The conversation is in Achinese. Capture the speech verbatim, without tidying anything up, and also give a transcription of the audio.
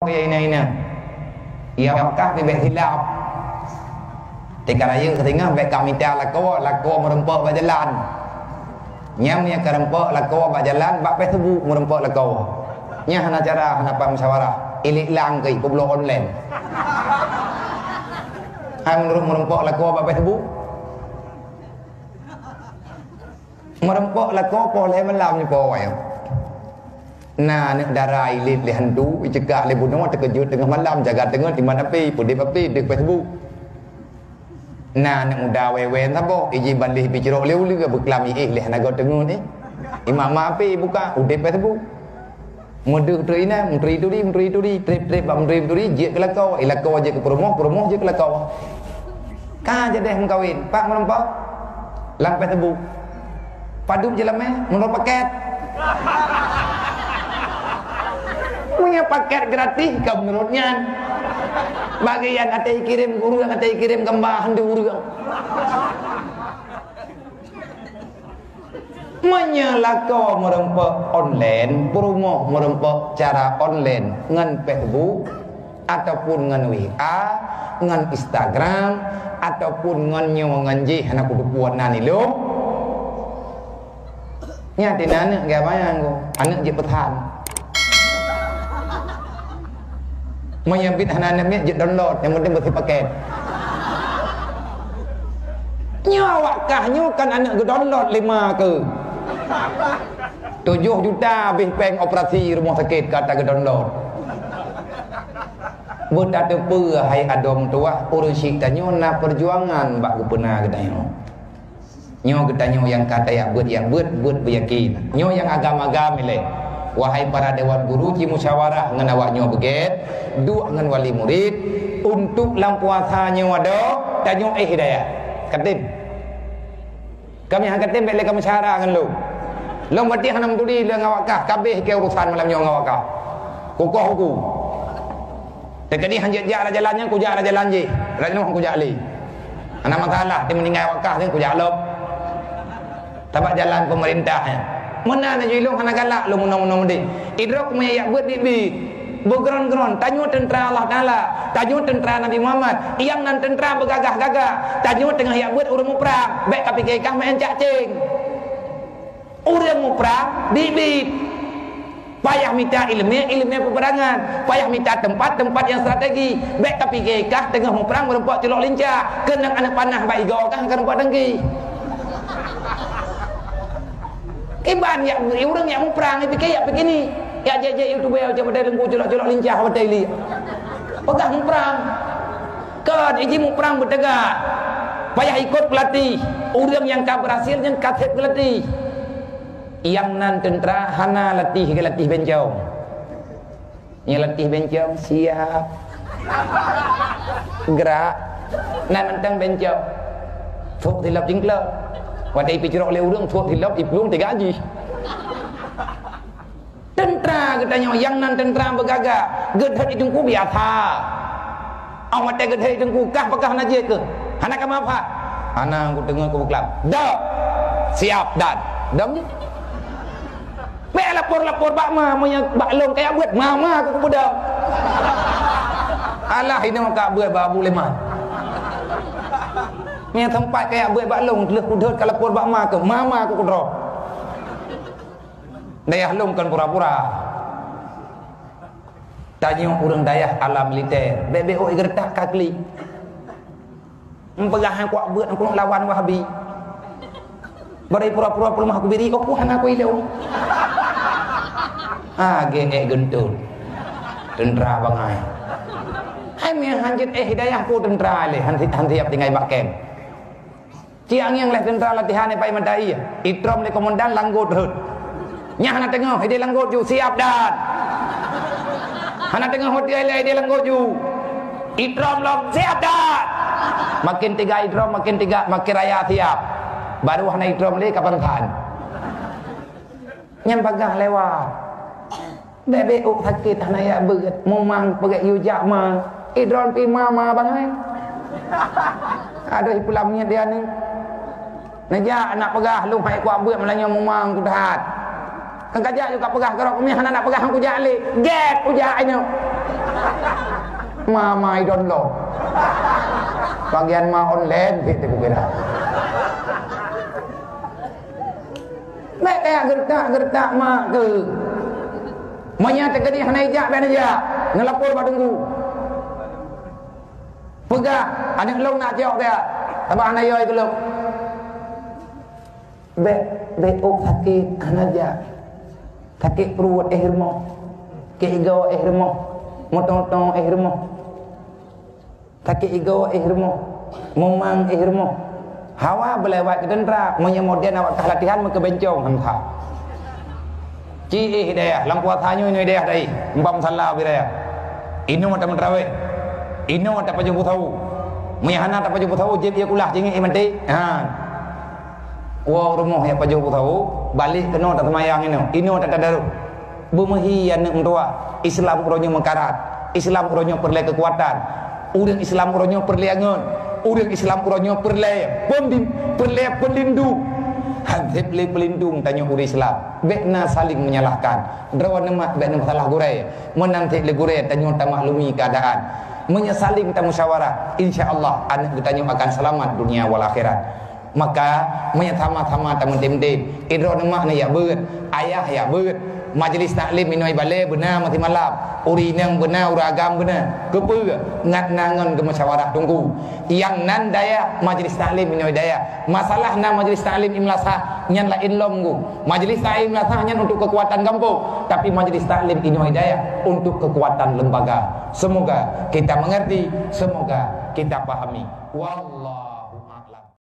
Ya, ina-ina. Ya, Mekah pih bèk silap. Tika rayeuk singoh bèk ka mita lakoe, lakoe meureumpok bak jalan. Nyang meunyoe ka reumpok lakoe bak jalan, bak Facebook meureumpok lakoe. Nyan hana cara, hana pat musyawarah. Ilik lang keu peubloe online. Hai meunurot meureumpok lakoe bak Facebook. Meureumpok lakoe poh lhèe malam nyoe poh awai. Na aneuk dara ilét lé hantu, iceukak lé bunoe, teukeujot teungoh malam, jaga teungeut, iman api, peudép api, deuh Facebook. Na aneuk muda wèe-wèe saboh, iji ban lé picrok lé uleue, beuklam iéh lé hana goe teungeut, eh. Imam api buka, udép Facebook. Meudeuh trok inan, meuturi-turi, meuturi-turi, trép-trép bak meuturi-turi, jeuet keu lakoe, i lakoe jeuet keu peurumoh, peurumoh jeuet keu lakoe. Ka jadeh meukawen, pat meureumpok? Lam Facebook. Padub jeulamé, meunurot paket. Meunyoe paket gratis, ka meunurot nyan. Bagian até ikirém ureueng, até ikirém gamba handu ureueng. Meunyoe lakoe meureumpok online, peurumoh meureumpok cara online ngon Facebook, ataupun ngon W A, ngon Instagram, ataupun ngon nyoe ngon jih, hana kuteupue nan ilôn. Nyan tina aneuk gaya bayang ko, aneuk jeuet peusan. Meunyoe bit hana aneuk miet jeuet download, nyang penting beusih paket. Nyoe awak kah nyoe kan aneuk geudownload lé ma keuh. Tujoh juta habéh péng operasi rumoh sakét ka ta geudownload. Beutateupeue hai adoe meutuwah, ureueng syiek tanyoe na peujuangan bak geupeuna geutanyoe. Nyoe geutanyoe nyang ka tayak beuet, yak beuet, beuet beuyakin. Nyoe nyang agam-agam ilée. Wahai para dewan guru, ci musyawarah ngon awak nyoe beugét, duek ngon wali murit, untuk lam puasa nyoe adoe, tanyoe éh hidayah. Katem. Kami han katem bék lé kamoe syara ngon lôn. Lôn berarti hana meuturi lé ngon awak kah, ka abéh keu urusan malam nyoe ngon awak kah. Kukoh uku. Teukeudi han jeuet jak rot jalan nyan, kujak rot jalan jih. Rot nyoe kujak lé. Hana masalah, teumeuninggai awak kah nyan kujak lom. Sabab jalan peumeurintah nyan. Meunan laju ilôn hana galak lôn meunoe-meunoe meudeh. Idroe keumeung yak beuet biet-biet. Beugron-gron, tanyoe teuntra Allah Taala, tanyoe teuntra Nabi Muhammad, nyang nan teuntra beugagah-gagah, tanyoe teungoh yak beuet ureuëng muprang, bék kapike kah meu'en cak ceng. Ureuëng muprang biet-biet. Payah mita iéleumé, iéleumé peupeurangan. Payah mita teumpat, teumpat nyang strategis. Bék kapike kah teungoh muprang meureumpok culok lincah, keunong aneuk panah bak igoe kah ka reumpok dengki. Kiban yak ureuëng yak muprang, ipike yak pike ni. Yak jeuet-jeuet YouTube, yak jeuet padai leungku culok-culok lincah padai li. Peugah muprang. Kon iji muprang beutegak. Payah ikot peulatih. Ureuëng nyang ka beurhasil nyan ka sép peulatih. Nyang nan teuntra hana latih geulatih bencong. Nyang latih bencong siap. Gerak. Nan mantong bencong. Thok silop jingklok. Watée ipicrok lé ureuëng thok silop iplueng tiga jih. Teuntra geutanyoe nyang nan teuntra beugagah, geudhôt di teungku biasa. Óh watée geudhôt di teungku kah peugah hana jeuet keuh? Hana ka mafa? Hana, kuteungoe ku beuklam. Dok. Siap dan. Dom jih. Bék lapor-lapor bak ma, meunyoe bak lôn kayak beuet, ma, ma aku kupeudong. Alah, inoe ka beuet bak Abu Leman. Meunyoe teumpat kayak beuet bak lôn, lheueh kudhôt ka lapor bak ma keuh, ma, ma aku kudroe. Dayah lôn kon pura-pura. Tanyoe ureuëng dayah ala militer, bék-bék ôk geureutak ka klik. Meupeugah han kuat beuet, han kunyoe lawan Wahabi. Bari pura-pura peuleumah kubiri, oh, ku hana kuileu. Ah, geuék geuntot. Teuntra bangai. Hai meuhan jeuet éh hidayah ku teuntra lé, han, han siap tinggai bak kem. Ci angieng lhée teuntra latihan ipai mata ie, itrom lé komandan langgot rhot. Nyan hana teungoh, ideh langgot ju, siap dan. Hana teungoh hot ie lé, ideh langgot ju. Itrom lom, siap dan. Makin tiga itrom, makin tiga, makin raya siap. Baru hana itrom lé kapan than. Nyang bagah lewat. Bèk-bèk ôk sakét hana jak beuet, mumang peugét yue jak ma. Idron pi ma, ma bangai. Adoh, ipulang miet dia ni. Neujak nak peugah lôn hai kuat beuet, malam nyoe mumang ku that. Kan kajak juga peugah keurok mi hana nak peugah ku jak lé. Gét ku jak nyoe. Ma, ma idon lo. Bagian ma online, cit teukira. Mek kaya geureutak-geureutak mak keuh. Meunyo teukeudi hana ijak, bèk neujak. Neulapor bak teungku. Peugah, aneuk lôn nak cok kaya. Sabab hana yoi keu lôn. Bèk, bèk ôk sakét, hana jak. Sakét pruet, éh rumoh. Sakét igoe, éh rumoh. Meuto-to, éh rumoh. Sakét igoe, éh rumoh. Mumang, éh rumoh. Hawa beulewat keu teuntra, meunyoe modern awak kah latihan, meukeubencong, han that. Ci éh dayah, lam puasa nyoe inoe dayah dai, empat musala bak dayah. Inoe ata meuterawéh. Inoe ata pajoh peusahu. Meunyo hana ata pajoh peusahu, jieb ie kulah, cingik ie maté. Ha. Woe rumoh jak pajoh peusahu, balek keunoe taseumayang inoe. Inoe tatadarus. Beumeuhi aneuk meutuah. Islam uroe nyoe meukarat. Islam uroe nyoe peureulée keukuatan. Ureuëng Islam uroe nyoe peureulée angeut. Ureuëng Islam uroe nyoe peureulée peundin-, peureulée peulindung. Hanjeuet lé peulindung tanyoe ureuëng Islam. Bèk na saling menyalahkan. Droeneuh mak bèk na meusalah gurée. Meunan cit lé gurée tanyoe tamaklumi keuadaan. Meunyoe saling tamusyawarah, insya Allah aneuk geutanyoe akan seulamat dunia wal akhirat. Maka, meunyoe sama-sama tameutem-tem, droeneuh mak na jak beuet, ayah jak beuet, majlis taklim inoe balée beuna meusimalam, ureuëng inong beuna, ureuëng agam beuna. Keupeue? Ngat na ngon geumusyawarah teungku. Nyang nan dayah, majlis taklim inoe dayah. Masalah na majlis taklim i meulasah, nyan laén lom gu. Majlis taklim i meulasah nyan untuk keukuatan gampông, tapi majlis taklim inoe dayah untuk keukuatan lembaga. Semoga kita mengerti, semoga kita pahami. Wallah.